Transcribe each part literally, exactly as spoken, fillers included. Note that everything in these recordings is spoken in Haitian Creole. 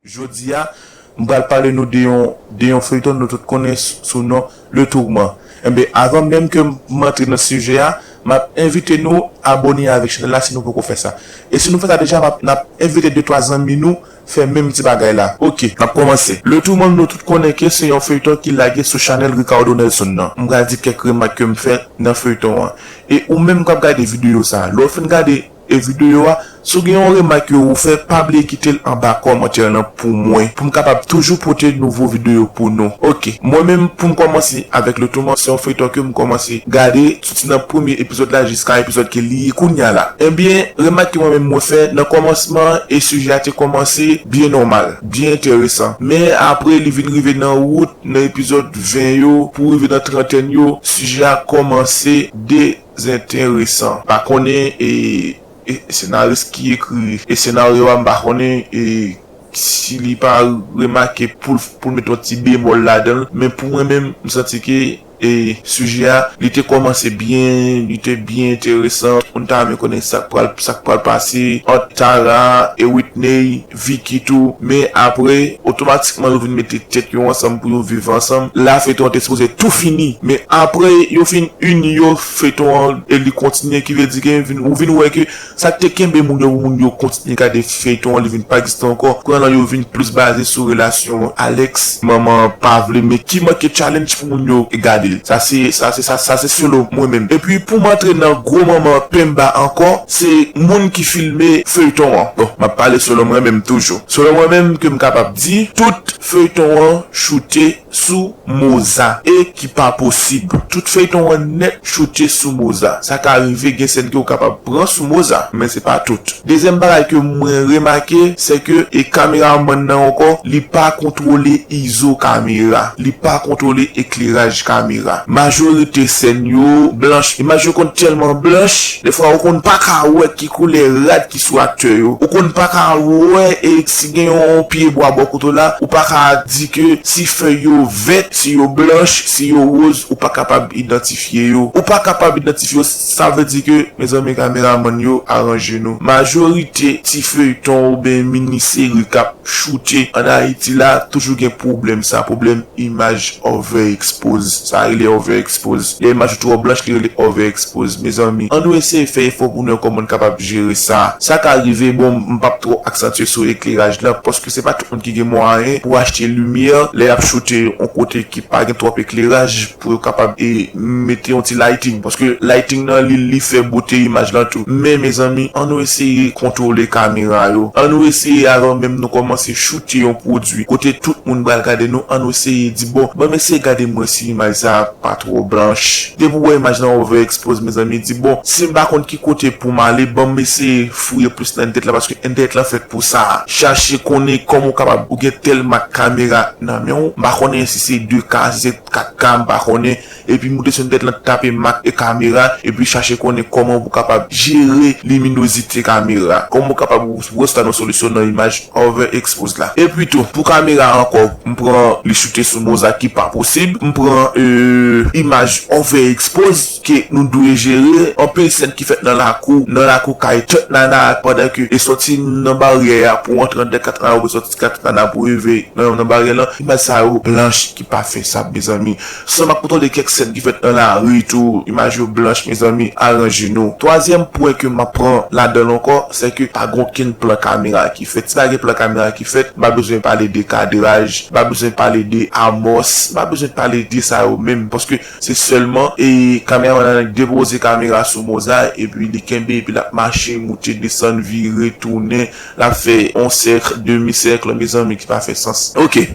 Jodi a, m pral pale nou de yon, de yon feyton nou tout konnen sou, sou non Le Tourment. Enben, avan menm ke m antre nan sijè a, m ap envite nou abòne avèk chanèl la si nou poko fè sa. E si nou fè sa deja, m ap, n ap envite de twa zanmi nou fè menm ti bagay la. Oke, n ap kòmanse. Le Tourment, nou tout konnen ke se yon feyton ki lage sou chanèl Ricardo Nelson nan. M pral di kèk remak ke m fè nan feyton an. E ou menm k ap gade videyo sa, lè w fin gade e videyo a, si w gen yon remak yo ou fè, pa bliye kite l anba kòmantè lan pou mwen, pou m kapab toujou pote nouvo videyo pou nou. Oke, mwen menm pou m kòmanse avèk Le Tourment, se yon feyton ke m kòmanse gade soti nan premye epizòd la jiska epizòd ke li ye kounya la. Ebyen, remak ke mwen menm mwen fè nan kòmansman an e sijè a te kòmanse byen nòmal, byen enteresan. Men apre li vin rive nan wout, nan epizòd ven yo, pou rive nan trantèn yo, sijè a kòmanse de enteresan. Pa konnen e, e senaris ki ekri e senaryo a, m pa konnen e si li pa remake pou l, pou l met yon ti bemòl ladan l, men pou mwen menm, m santi ke e sijè a, li te kòmanse byen, li te byen enteresan. Moun ta renmen konnen sa k pral, sa k pral pase ant Tara e Whitney, Vicky tou. Men apre, otomatikman, yo vin mete tèt yo ansanm pou yo viv ansanm. La, feyton an te sipoze tou fini. Men apre, yo fin ini yo, feyton an, e li kontinye, ki vle di ke vin, ou vin wè ke sa k te kenbe moun yo, pou moun yo kontinye gade feyton an, li vin pa egziste ankò. Kounye a la, yo vin plis baze sou relasyon Alex, manman an pa vle, men ki manke challenge pou moun yo gade l. Sa se, sa se, sa, sa se selon mwen menm. Epi pou m antre nan gwo manman Pemba ankò, se moun ki filme feyton an. Bon, m ap pale selon mwen menm toujou. Selon mwen menm ke m kapab di, tout feyton an choute sou Moza e ki pa posib. Tout feyton an nèt choute sou Moza. Sa ka rive gen sèn ke w kapab pran sou Moza, men se pa tout. Dezyèm bagay ke mwen remake, se ke e kameramann nan ankò, li pa kontwole izo kamera, li pa kontwole ekleraj kamera. Majorite sèn yo blanch, imaj yo konn tèlman blanch, defwa ou konn pa ka wè ki koulè rad ki sou aktè yo. Ou konn pa ka wè e si gen yon pye bwa bò kote w la, ou pa ka di ke si fèy yo vèt, si yo blanch, si yo woz, ou pa kapab idantifye yo. Ou pa kapab idantifye yo, sa vle di ke, mezanmi, kameramann yo, aranje nou. Majorite ti feyton oubyen mini seri k ap choute ann Ayiti la, toujou gen pwoblèm sa, pwoblèm imaj overexpose. Sa rele overexpose. Lè imaj ou twò blanch, li rele overexpose. Mezanmi, ann nou eseye fè efò pou nou wè kòman n kapab jere sa. Sa ka rive, bon, m p ap twò aksantye sou ekleraj lan, paske se pa tout moun ki gen mwayen pou achte limyè lè y ap choute yon kote ki pa gen twòp ekleraj pou yo kapab e mete yon ti lighting, paske lighting nan li, li fè bote imaj lan tou. Men, mezanmi, ann nou eseye kontwole kamera yo. Ann nou eseye, avan menm nou kòmanse choute yon pwodui kote tout moun pral gade nou, ann nou eseye di, bon, ban m eseye gade m wè si imaj sa a pa twò blanch. Depi w wè imaj lan overexpose, mezanmi, di, bon, si m pa konn ki kote pou m ale, ban m eseye fouye plis nan entènèt la, paske entènèt lan fèt pou sa. Chache konnen kòman w kapab, ou gen tèl mak kamera nan men w, m pa konnen si se de K, si se kat K, m pa konnen, epi moute sou entènèt lan, tape mak e kamera, epi chache konnen kòman pou kapab jere liminozite kamera, kòman pou kapab restore yon solisyon nan imaj overexpose la. Epi tou, pou kamera ankò, m pran li choute sou Moza ki pa posib, m pran e, imaj overexpose ke nou dwe jere, anpil sèn ki fèt nan lakou, nan lakou kay Cat Nana, pandan ke e sòti nan baryè a pou antre anndan Cat Nana, ou sòti Cat Nana pou rive nan, nan baryè lan, imaj sa yo blanch ki pa fè sa, mezanmi. San m ap kontwole kèk sèn ki fèt nan lari tou, imaj yo blanch, mezanmi, aranje nou. Twazyèm pwen ke m ap pran ladan l ankò, se ke pa gen okenn plan kamera ki fèt. Si pa gen plan kamera ki fèt, m pa bezwen pale de kadraj, m pa bezwen pale de amòs, m pa bezwen pale de sa yo menm, paske se sèlman e kameramann nan depoze kamera sou Moza, epi li kenbe, epi l ap mache, moute, desann, vire, tounen, l ap fè yon sèk, demi sèk, mezanmi, ki pa fè sans. Oke.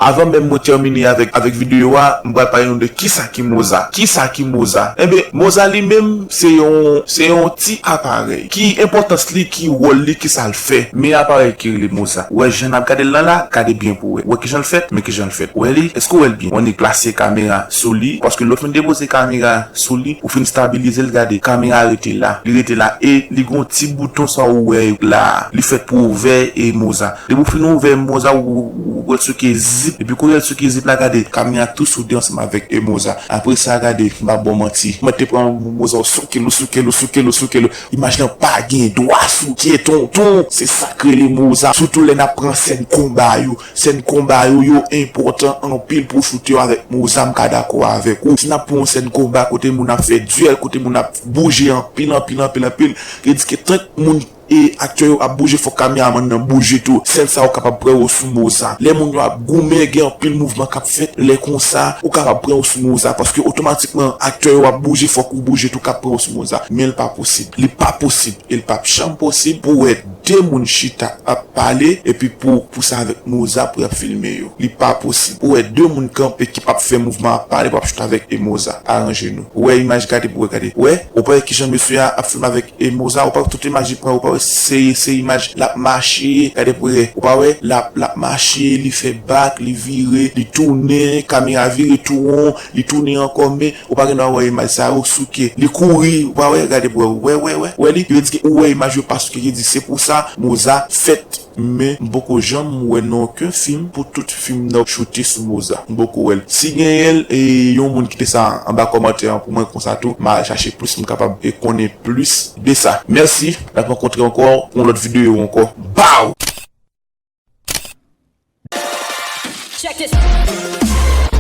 Avan menm mwen tèmine avèk, avèk videyo a, m pral pale nou de kisa ki Moza. Kisa ki Moza? Enben, Moza li menm, se yon, se yon ti aparèy. Ki enpòtans li, ki wòl li, kisa l fè? Men aparèy ki rele Moza. Ou wè jan n ap gade l lan la, gade byen pou w wè. Ou wè kijan l fèt? Men kijan l fèt. Ou wè li? Èske w wè l byen? Ou annik plase kamera sou li, paske lè w fin depoze kamera sou li, ou fin stabilize l, gade, kamera rete la. Li rete la e li gon ti bouton sa ou wè la. Li fèt pou ouvè e Moza. Depi w fin ouvè Moza, ou, ou, ou wè sou ke zip, epi kote l souke zip la, gade, kamera tou soude ansanm avèk Emoza. Apre sa, gade, m pa ba w manti, mwen te pran Moza, w souke l, w souke l, w souke l, w souke l. Imaj lan pa gen dwa souke, tonton. Se sa k rele Moza. Sitou lè n ap pran sèn konba yo. Sèn konba yo, yo enpòtan anpil pou w choute yo avèk Moza, m ka dakò avèk ou. Si n ap pran yon sèn konba kote moun ap fè dyèl, kote moun ap bouje anpil, anpil, anpil, anpil, ki di ke tank moun e aktè yo ap bouje, fòk kameramann nan bouje tou. Sèn sa yo kapab pran yo sou Moza. Lè moun yo ap goumen, gen anpil mouvman k ap fèt, lè konsa, ou kapab pran yo sou Moza, paske otomatikman aktè yo ap bouje, fòk ou bouje tou, k ap pran yo sou Moza. Men l pa posib. Li pa posib. E l p ap janm posib pou w wè de moun chita ap pale, epi pou, pou sa avèk Moza pou y ap filme yo. Li pa posib. Ou wè de moun kanpe ki p ap fè mouvman ap pale, pou ap choute avèk Emoza. Aranje nou. Ou wè imaj, gade pou wè, gade. Ou wè, ou pa wè kijan mesye a ap filme avèk Emoza, ou pa wè tout imaj li pran, ou pa wè se, se imaj l ap mache, gade pou wè. Ou pa wè, l ap, l ap mache, li fè bak, li vire, li tounen, kamera vire tou won, li tounen ankò, men ou pa gen dwa wè imaj sa yo souke. Li kouri, ou pa wè, gade pou wè, wè, wè, wè, wè li. Yo di ke ou wè imaj yo pa souke, yo di se pou sa, Moza fèt. Men m poko janm wè nan okenn fim pou tout fim nan choute sou Moza. M poko wè l. Si genyen l, e yon moun kite sa anba kòmantè an pou mwen konsa tou, m a chache plis, m kapab e konnen plis de sa. Mèsi, n ap rankontre ankò pou yon lòt videyo ankò. Baw! Check this.